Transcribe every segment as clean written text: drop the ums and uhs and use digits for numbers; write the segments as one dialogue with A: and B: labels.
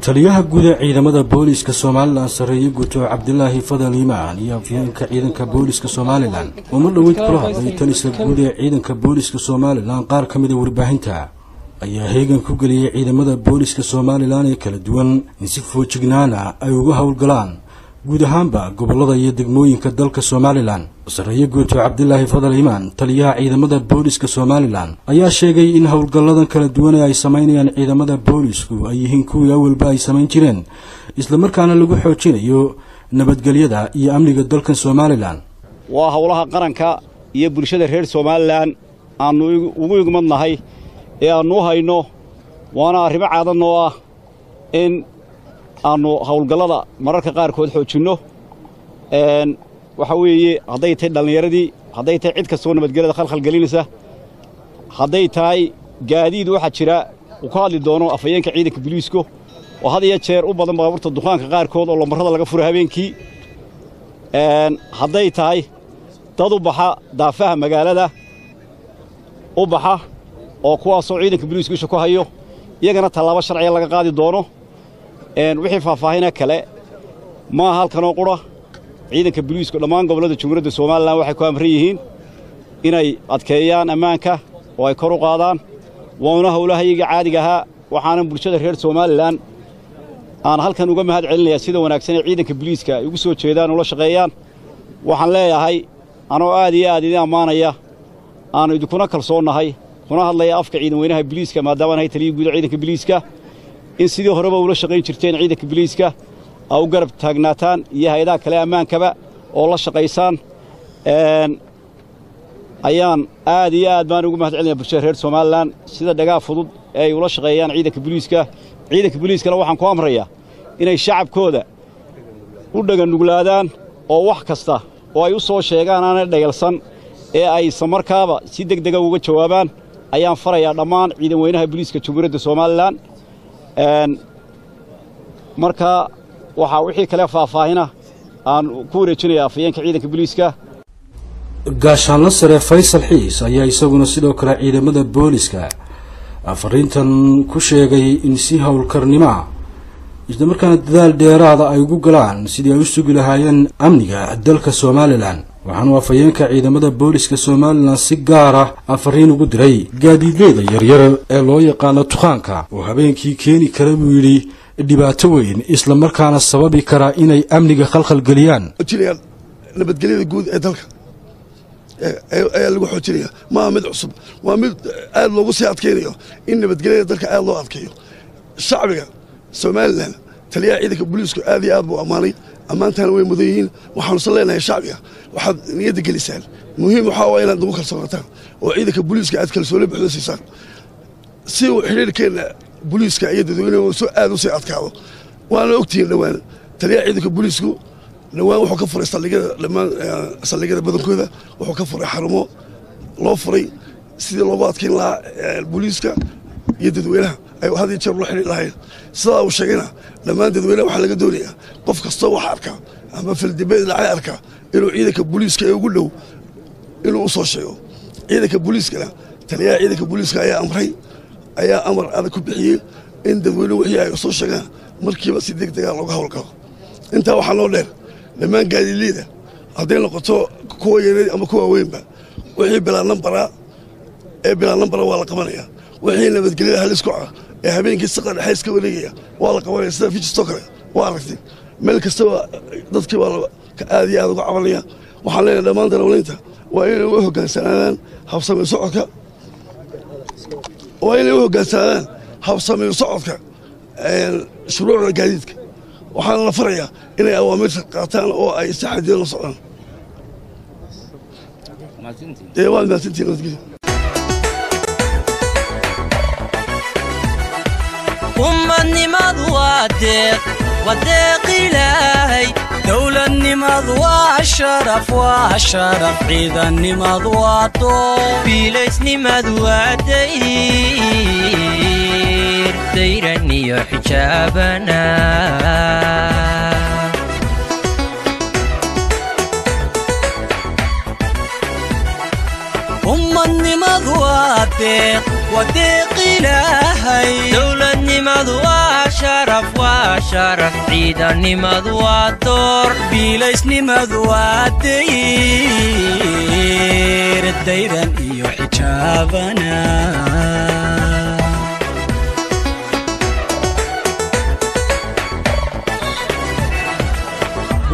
A: Taliyaha guud ee ciidamada booliska Somaliland Sareeye Guuto Cabdilaahi Fadal Iimaan iyo afhayeenka ciidanka booliska Somaliland oo mar dhoweyd kula hadlay taliska guud ee ciidanka booliska Somaliland qaar ka mid ah warbaahinta ayaa heegan ku geliyay ciidamada booliska Somaliland ee kala duwan in si feejignaana ay uga howlgalaan guud ahaanba gobollada iyo degmooyinka dalka Somaliland. Sareeye Guuto Cabdilaahi Fadal Iimaan, taliyaha ciidamada booliska Somaliland, ayaa sheegay in howlgalladan kala duwan ee ay sameynayaan ciidamada boolisku ay yihiin kuwii awalba ay sameyn jireen, isla markaana lagu xoojinayo nabadgelyada iyo amniga dalka Somaliland.
B: Waa howlaha qaranka iyo bulshada reer Somaliland aanu ugu igmadnahay ee aanu hayno, waana arrimo caado noo ah in aanu howlgallada mararka qaarkood xoojinno. Waxa weeye hadday tahay dhallinyaradii, hadday tahay cid kastoo nabadgelyada khalkhal gelinaysa, hadday tahay gaadiid, waxaa jira uu ka hadli doono afhayeenka ciidanka booliisku oo had iyo jeer u badan baabuurta dukaanka qaarkood oo lambarrada laga furo habeenkii, hadday tahay dad u baxa daafaha magaalada u baxa oo kuwaasoo ciidanka booliisku isha ku hayo, iyagana tallaabo sharciya laga qaadi doono. Wixii faahfaahina kale maaha halkanoo qura. Ciidanka booliisku dhammaan gobollada Jamhuuriyadda Somaliland waxay ku amran yihiin inay adkeeyaan ammaanka oo ay kor u qaadaan, waana howlahayaga caadiga ahaa. Waxaanan bulshada reer Somaliland aan halkan uga mahad celinayaa sida wanaagsan ee ciidanka booliiska ay ugu soo jeedaan ula shaqeeyaan. Waxaan leeyahay anoo aad iyo aad idin ammaanaya, aanu idinkuna kalsoonnahay, kuna hadlaya afka ciidan weynaha booliiska maadaama ahay taliya guud ciidanka booliiska, in sidii horeba ula shaqayn jirteen ciidanka booliiska aa u garab taagnaataan iyo hay-adaha kale ammaankaba oo la shaqaysaan. Ayaan aad iyo aad baan ugu mahad celinaya bulshada reer Somaliland sida dhagaa fudud ee ay ula shaqeeyaan ciidanka booliiska. Ciidanka booliiskana waxaan ku amrayaa inay shacabkooda u dhaganuglaadaan oo wax kasta oo ay u soo sheegaan aanay dhayalsan ee ay islamarkaaba si degdega uga jawaabaan ayaan farayaa dhammaan ciidan weynaha booliiska Jamhuuriyadda Somaliland. Marka waxaa wixii kale faahfaahina aan ku wareejinayaa afhayeenka ciidanka booliiska.
A: Gaashaanla sare Faysal Xiis ayaa isaguna sidoo kale ciidamada booliska fariintan ku sheegay in si howlkarnimo ah isla markaana dadaal dheeraada ay ugu galaan sidii ay u sugi lahaayeen amniga dalka Somaliland. Waxaanu afhayeenka ciidamada booliska Somaliland si gaar ah fariin ugu diray gaadiidleyda yaryar ee loo yaqaano tukaanka oo habeenkii keeni kara buu yidhi dhibaato weyn, isla markaana sababi kara inay amniga khalkhal geliyaan.
C: Nabadgelyada guud ee dalka ayaa lagu xoojinaya, maaha mid cusub, waa mid aad loogu sii adkaynayo in nabadgelyada dalka aad loo adkeeyo. Shacbiga Somaliland taliyaha ciidanka booliisku aad iyo aad buu ammaanay, ammaantaana way mudan yihiin. Waxaanu leenahay shacbiga waxaad niyadda gelisaan, muhiim waxaa waa inaad nagu kalsoonataan oo ciidanka booliiska aad kalsooni buuxda siisaan si uu xidhiirkeenna booliiska iyo dadweynuhu aad u sii adkaado. Waana ogtihiin dhowaan taliyaha ciidanka booliisku dhowaan wuxuu ka furay saldhigyada dhammaan, saldhigyada badankooda wuxuu ka furay xarumo loo furay sidii loogu adkeyn lahaa booliiska iyo dadweynaha ay had iyo jeer ula xidhiir lahayn. Sidaa uu sheegayna dhammaan dadweynaha waxaa laga doonayaa qof kastoo wax arka ama faldhibeed dhacay arka inuu ciidanka booliiska ee ugu dhow inuu u soo sheego. Ciidanka booliiskana taliyaha ciidanka booliiska ayaa amray, ayaa amar adag ku bixiyey in dadweynuhu wixii ay soo sheegaan markiiba si deg dega looga howlgalo. Intaa waxaa noo dheer dhammaan gaadiidleyda hadday noqoto kuwa yareed ama kuwa weynba, wixii bilaa nambara ee bilaa nambara waa la qabanayaa, wixii nabadgelyada halis ku ah ee habeenkii siqa dhexe iska wareegaya waa la qabanaya, sida fijistoo kale waa aragtay meel kastaba dadkii baa aad iyo aad uga cabanaya. Waxaan leenahay dhammaan darawaliinta waa inay u hoggaansanaadaan habsami socodka, waa inay u hoggaansanaadaan habsami socodka shuruucda gaadiidka. Waxaana la farayaa inay awaamirta qaataan oo ay si xadidan la socdaan. Dee waad mahadsantihiin, nabadgelyo.
D: Ummadnimadu waa deeq, waa deeq Ilaahay. Dowladnimadu waa sharaf, waa sharaf. Ciidannimadu waa doob, biilaysnimadu waa dayr dayran iyo xijaabana. Ummadnimadu waa deeq, waa deeq Ilaahay. Dowladnimadu waa Sharaf, waa sharaf, ciidannimadu waa door.
E: Biilaysnimadu waa dayr, dayran iyo xijaabana.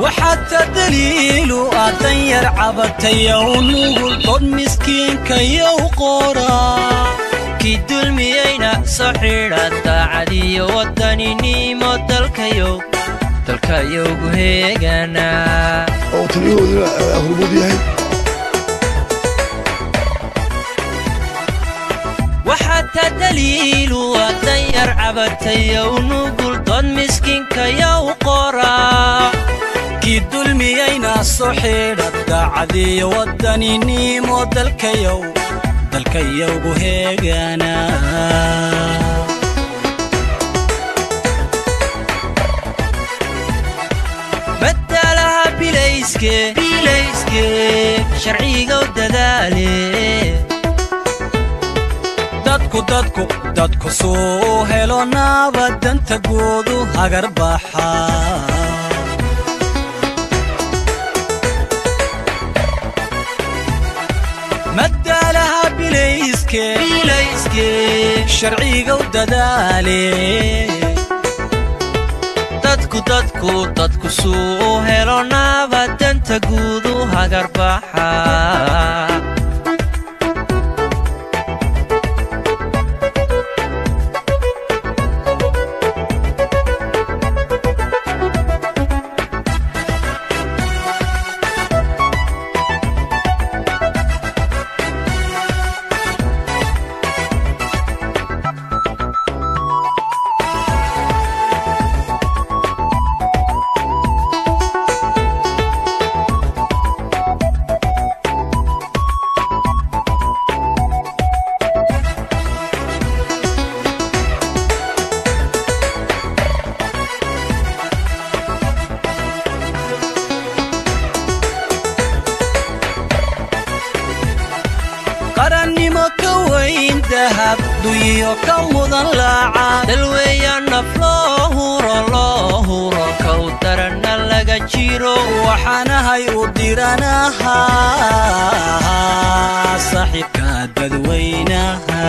E: Waxaata daliilu ah danyar cabatayow nugul, dod miskiinkayow qora.
D: Kii dulmiyeyna soo xidha, daacadiyo wadaninimo dalkayow, dalkayowgu heegana.
C: Oo taliyahoodina hormuud yahay.
D: Waxaata daliilu ah danyar cabatayow nugul, dood miskiinkayow qora.
E: Kii dulmiyeyna soo xidha, daacadiyo wadaninimo dalkayow, dalkayowgu heegana.
D: Matalaha bilayske, bilayske, sharcigow dadaale.
E: Dadku, dadku, dadku suu helo nabadanta guudu hagar baxa. Madaalaha bilayske,
D: bilayske,
E: sharcigow dadaale.
D: Dadku, dadku, dadku suu helo nabadanta guudu hagar baxa.
E: Qarannimo ka weyn dahab duyiyo ka mudan laaca.
D: Dalweeya naf loo huro, loo huro, kow daranna laga jiro.
E: Waxaanahay u diranaha saaxiibka dadweynaha.